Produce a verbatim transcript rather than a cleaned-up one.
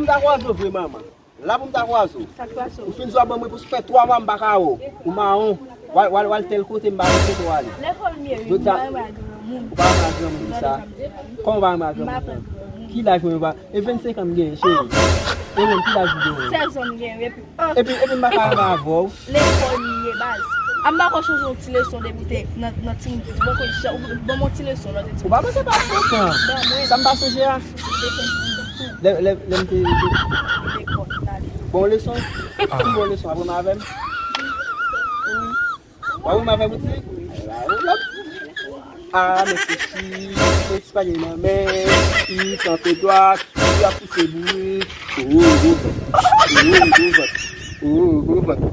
M ta kwaze w vre, manman. La pou m ta kwaze w. Sa k pase w? Ou fin zwa ban mwen pou fè twa mwa m pa ka wè w. Ou mawon. W al, w al, w al tèl kote m pa konn kote w ale. Lekòl m ye wi, m pa renmen ak granmoun. Ou pa renmen ak granmoun sa? Kòman w pa renmen ak granmoun sa? Ki laj mwen pa? E vennsenk an m genyen, cheri. E mwen, ki laj ou genyen? Sèz an m genyen wi, epi an. Epi, epi m pa ka renmen avè w. Lekòl m ye baz. A m pa ko chanje yon ti leson depi te nan, nan timoun piti. Bon, kon sa, ou ban m yon ti leson lè w te timoun. Ou pa panse pa fèt an? Ban mwen. Sa m pa sonje a? Leson ti moun sou. Lè, lè, lè m te, te. Lekòl, tande. Bon leson? Ki bon leson? Aprann avè m? Wi. W ap renmen avè m tou? Ah, men se si, men si pa gen nan men, li kanpe dwat, li ap pouse bourik. Oh, gwo vant. Oh, gwo vant. Oh, gwo vant.